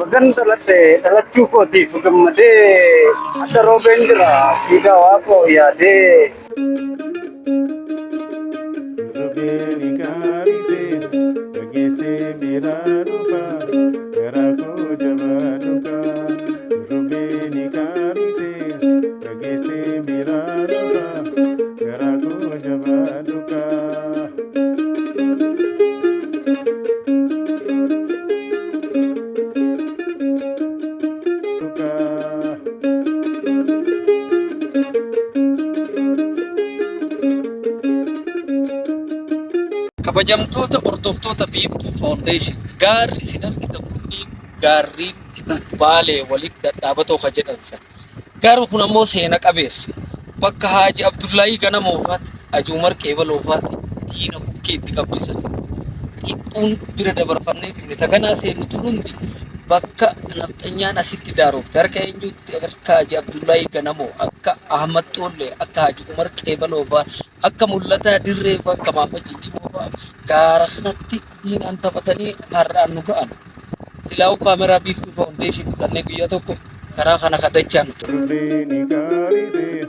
Bagan dhaladhe dhalachuu kootiif gammadee adda roobeen jira siidaa waaqoo yaadee. Robeeni gaariite dhageessee miiraa dhufa garaa koo jabaa dhuga. Robeeni gaariite dhageessee miiraa dhufa garaa koo jabaa dhuga. Dhuga. Kabajamtoota hordoftoota Biiftuu Foundation, gaarri isin argitan kunniin gaarriin Baalee walitti dhadhaabatoo ka jedhan san. Gaarri kun ammoo seena qabeessa. Bakka Haaji Abdullaahii Ganamoofaati, Haji Umar Qeebaloofaati diina bukkee itti qabdisan. Qixxuun bira dabarfannee dhufne taganaa seennu tun hundi bakka nafxanyaan asitti daarofte harka eenyutti harka Haji Abdullaahii Ganamoo, akka Ahmad Xoollee, akka Haji Umar Qeebaloofaa, akka Mul'ataa Dirree fa'aa, akka Mahammad Jijjimoo fa'aa gaara kanatti diinaan taphatanii har'aan nu ga'an. Silaa'uu kaameraa Biiftuu Foundation fudhannee guyyaa tokko karaa kana kadachaa nuti. Robeeni gaariite